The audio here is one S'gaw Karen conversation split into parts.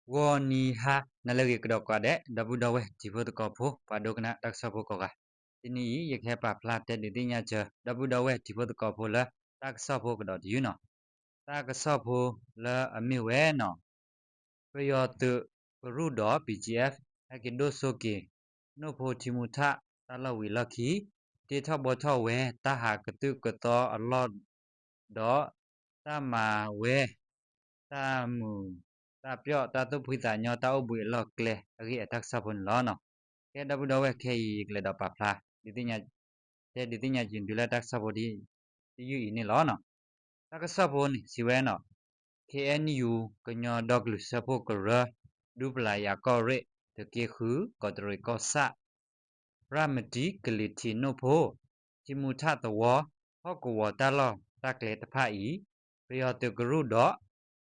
ဂီၤနံၤဟါနၤလၢအဂ့ၤကဒီးကိးဂၤဒဲး ဒီပုၢ်ဒီဝဲၢ်တံၤဖိသကိးဖိ ပှၤဒိကနၣ်တၢ်ကစီၣ်ဖိကိးဂၤ, တနံၤအံၤ ယကဟဲပာ်ဖျါတဲဒုးသ့ၣ်ညါစၢၤ ဒီပုၢ်ဒီဝဲၢ်တံၤဖိသကိးဖိလၢ တၢ်ကစီၣ်ဖိကဒီးတယုၢ်နီၤ. တၢ်ကစီၣ်ဖိလၢအမ့ၢ်ဝဲနီၤ ပယီၤသုးကရူၢ်ဒီး BGF ဟဲက့ၤဒိၣ်စိက့ၤ နိၣ်ဖိထံမူထၣ်တၢ်လီၢ်ဝံၤအလီၢ်ခံ တ့ထီၣ်ဘှီထီၣ်ဝဲ တၢ်ဟးကသုၣ်ကသီအလီၢ်ဒီး တၢ်မၤဝဲ တၢ်မုာ်တၢ်ပျီၣ် တၢ်သူၣ်ဖှံသးညီ တၢ်အိၣ်ဘှံးအလီၢ်ကျဲအဂ့ၢ်အတၢ်ကစီၣ်ဖိန့ၣ်လီၤ. ကဲ ဒီပုၢ်ဒီဝဲၢ် ခဲအံၤယကလဲၤဒီးပာ်ဖျါ ဒုးသ့ၣ်ညါ တဲဒုးသ့ၣ်ညါက့ၤသုလၢတၢ်ကစီၣ်ဖိဒ်တယုၢ်အံၤန့ၣ်လီၤ. တၢ်ကစီၣ်ဖိန့ၣ် စံးဝဲနီၤ KNU ကညီဒီကလုာ်စၢဖှိၣ်ကရၢ ဒူပလၤယၤကီၢ်ရ့ၣ် သုးက့ဃု ကီးတရံးကီၢ်ဆၣ် ရၤမတံကလံၤထံးနိၣ်ဖိ ထံမူထၣ်သဝီ ဟီၣ်ကဝီၤတၢ်လီၢ်တၢ်ကျဲတဖၣ်အံၤ ပယီၤသုးကရူၢ်ဒီး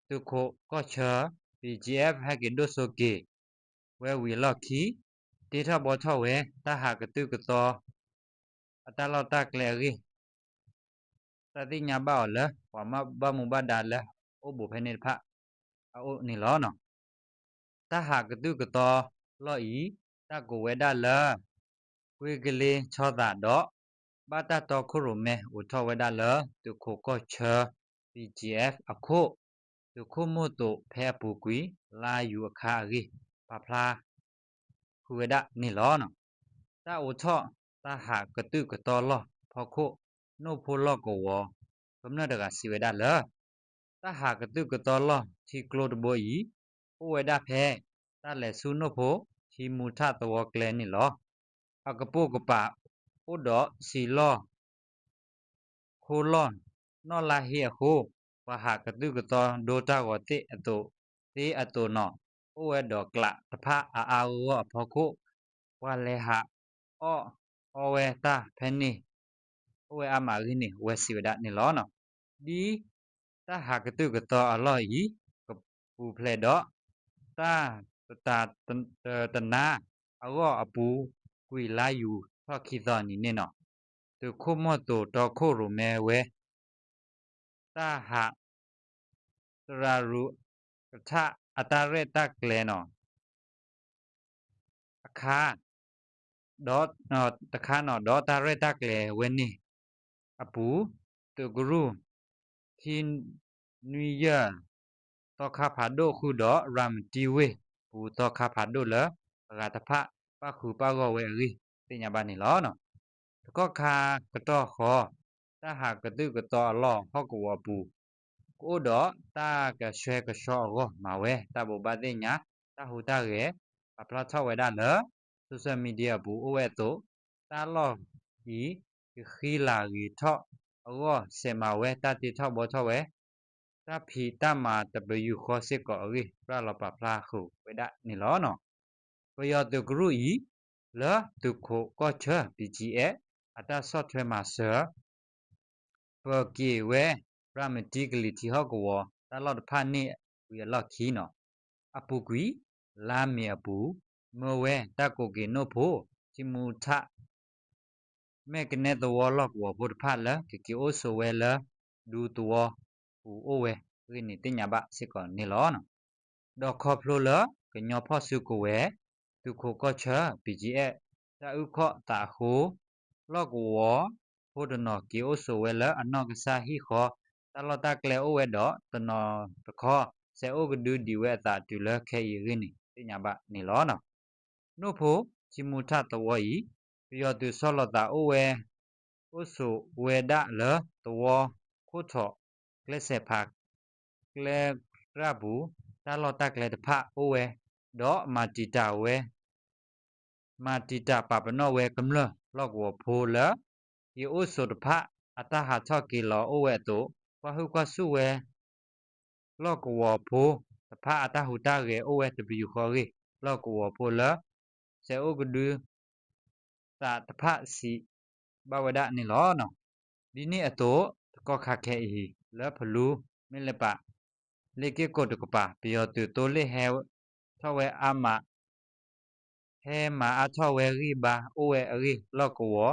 သုးခိးကီၢ်ဆၢ BGF ဟဲက့ၤဒိၣ်စိက့ၤဝဲဝံၤအလီၢ်ခံ တ့ထီၣ်ဘှီထီၣ်ဝဲ တၢ်ဟးကသုၣ်ကသီ အတၢ်လီၢ်တၢ်ကျဲအဂ့ၢ် တၢ်သ့ၣ်ညါဘၣ်အီၤလၢ ပှၤဘၣ်မူဘၣ်ဒါလၢ အိၣ်ဘူးဖဲန့ၣ်တဖၣ် အအိၣ်န့ၣ်လီၤ. တၢ်ဟးကသုၣ်ကသီလီၢ်အံၤ တၢ်ကိးဝဲဒၣ်လၢ ကွ့ကလ့ဆီသးဒီး ဘၣ်တၢ်တီခိၣ်ရိၣ်မဲအိးထီၣ်ဝဲဒၣ်လၢ သုးခိးကီၢ်ဆၢ BGF အခိၣ် သုးခိၣ်မိၢ်သိးဖဲအပူၤကွံာ် လါယူၤအခါအဂ့ၢ် ပာ်ဖျါဃုာ်ဝဲဒၣ်န့ၣ်လီၤ. တၢ်အိးထီၣ်တၢ်ဟးကသုၣ်ကသီလီၢ်အဖီခိၣ် နိၣ်ဖိလီၢ်ကဝီၤ ကမျၢၢ်တဂၤစံးဝဲဒၣ်လၢ တၢ်ဟးကသုၣ်ကသီလီၢ်ထံကျိတဘိအံၤ အိၣ်ဝဲဒၣ်ဖဲ တၢ်လဲၤဆူနိၣ်ဖိ ထံမူထၣ်သဝီကျဲန့ၣ်လီၤ. အကပိာ်ကပၤအိၣ်ဒီးစံာ်လီၢ် ခိလီၢ် နီၣ်လါဟ့အဃိ ပှၤဟးကသုၣ်ကသီဒိတၢ်ဂီၤသ့ၣ်အသိးသ့အသိးနီၤ အိၣ်ဝဲဒီးကျးတဖၣ်အါအါဂီၢ်ဂီၢ်အဖီခိၣ် ပှၤလဲၤဟးအီၣ်အီဝဲတၢ်ဖဲန့ၣ် အိၣ်ဝဲအါမးအဂ့ၢ်န့ၣ် ဝဲစံးဝဲဒၣ်န့ၣ်လီၤ. ဒ်တၢ်ဟးကသုၣ်ကသီအလီၢ်အံၤ ကပူၤဖျဲးဒီး တၢ်တတၤတနါအဂီၢ်အပူၤ ကွံာ်လါယူၤထီၣ်ခံသီနံၤန့ၣ်နီၤ သုးခိၣ်မိၢ်သိးတီခိၣ်ရိၣ်မဲဝဲ တၢ်ဟး သရၣ်ရူးကထၣ် အတၢ်ရဲၣ်တၢ်ကျဲၤနီၤ အခါ ဒီး တခါနီၤ ဒီးတၢ်ရဲၣ်တၢ်ကျဲၤဝဲန့ၣ်အပူၤ သုးကရူၢ် ခံနွံယဲၢ် သီခါဖးဒိၣ်ဃုာ်ဒီး ရၤမတံဝ့ၢ်ပူၤ သီခါဖးဒိၣ်လၢ အဂၤတဖၣ်ပၣ်ဃုာ်ပၣ်ဂီၢ်ဝဲအဂ့ၢ် သ့ၣ်ညါဘၣ်န့ၣ်လီၤ. တကီၢ်ခါကတီၢ်ဃီ တၢ်ဟးကသုၣ်ကသီအလီၢ်ဟီၣ်ကဝီၤအပူၤ ကအိၣ်ဒီးတၢ်ကဆှဲကဆှီအဂီၢ် မၤဝဲ တၢ်ဘိးဘၣ်သ့ၣ်ညါ တၢ်ဟူးတၢ်ဂဲၤ ပာ်ဖျါထီၣ်ဝဲဒၣ်လၢ social media အပူၤအိၣ်ဝဲအသိး တၢ်လီၢ်အံၤ ကဃံလၤဂ့ၤထီၣ်အဂီၢ် ဆဲးမၤဝဲ တၢ်တ့ထီၣ်ဘှီထီၣ်ဝဲ တၢ်ဖံးတၢ်မၤတပယူာ်ဃီစ့ၢ်ကီးအဂ့ၢ် ပၢ်လီၤပာ်ဖျါဃုာ်ဝဲဒၣ်န့ၣ်လီၤ. ပယီၤသုးကရူၢ်အံၤ လၢသုးခိးကီၢ်ဆၢ BGF အတၢ်ဆီၣ်ထွဲမၤစၢၤ ပၢၤက့ၤဝဲ ရၤမတံကလံၤထံးဟီၣ်ကဝီၤ တၢ်လီၢ်တဖၣ်န့ၣ်ဝံၤအလီၢ်ခံနီၤ အပူၤကွံာ် လါမ့ၤအပူၤ မၢဝဲတၢ်ကိးက့ၤနိၣ်ဖိ ထံမူထၣ် မဲၢ်ကနဲသဝီလီၢ်ကဝီၤဖိတဖၣ်လၢ ကက့ၤအိၣ်ဆိးဝဲလၢ ဒူသဝီပူၤအိၣ်ဝဲအဂ့ၢ်န့ၣ် သ့ၣ်ညါဘၣ်စ့ၢ်ကီးန့ၣ်လီၤ. ဒီးခီဖျိလၢကညီဖီၣ်စုကဝဲၤ သုးခိးကီၢ်ဆၢ BGF တၢ်အုၣ်ခီၣ်သးအဃိ လီၢ်ကဝီၤဖိတနီၤက့ၤအိၣ်ဆိးဝဲလၢအနီၢ်ကစၢ်ဟံၣ်ဃီ တၢ်လီၢ်တၢ်ကျဲအိၣ်ဝဲဒီးတနီၤတခီ စဲးအိၣ်ကဒုဒံးဝဲအသးတုၤလၢခဲအံၤအဂ့ၢ်န့ၣ် သ့ၣ်ညါဘၣ်န့ၣ်လီၤ. နိၣ်ဖိ ထံမူထၣ်သဝီအံၤ ပယီၤသုးဆီလီၤသးအိၣ်ဝဲ အိၣ်ဆိးဝဲဒၣ်လၢသဝီခိၣ်ထီၣ် ကျဲစဲးဖး ကျဲကြၢ်ပူၤ တၢ်လီၢ်တၢ်ကျဲတဖၣ်အိၣ်ဝဲ ဒီးမၤတံာ်တာ်ဝဲ မၤတံာ်တာ်ပာ်ပနီၣ်ဝဲကမျၢၢ်လီၢ်ကဝီၤဖိလၢ က့ၤအိၣ်ဆိးတဖၣ် အတၢ်ဟးထီၣ်က့ၤလီၤအိၣ်ဝဲအသိး ကွၢ်ဟုၣ်ကွၢ်ဆူၣ်ဝဲ လီၢ်ကဝီၤဖိတဖၣ်အတၢ်ဟူးတၢ်ဂဲၤအိၣ်ဝဲတပယူာ်ဃီအဂ့ၢ် လီၢ်ကဝီၤဖိလၢ စဲးအိၣ်ကဒု သးတဖၣ်စံးဘၣ်ဝဲဒၣ်န့ၣ်လီၤ. ဒ်န့ၣ်အသိး တကီၢ်ခါခဲအံၤ လၢဖလူ မ့ၢ်လၢပာ် လ့ၣ်က့ၢ်ကိးတကပၤ ပယီၤသုးသိလ့ၣ်ဟဲထီၣ်ဝဲအါမး ဟဲမၤအါထီၣ်ဝဲဂံၢ်ဘါအိၣ်ဝဲအဂ့ၢ် လီၢ်ကဝီၤ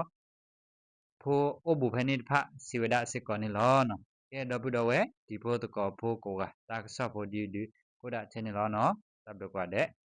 ဖိအိၣ်ဘူးဖဲန့ၣ်တဖၣ် စံးဝဲဒၣ်စ့ၢ်ကီးန့ၣ်လီၤ. ကဲ ဒီပုၢ်ဒီဝဲၢ် တံၤဖိသကိးဖိကိးဂၤ တၢ်ကစီၣ်ဖိဒ်အံၤဒုး ကအိၣ်ဒၣ်ထဲန့ၣ်လီၤနီၤ. တၢ်ဘျုးကိးဂၤဒဲး.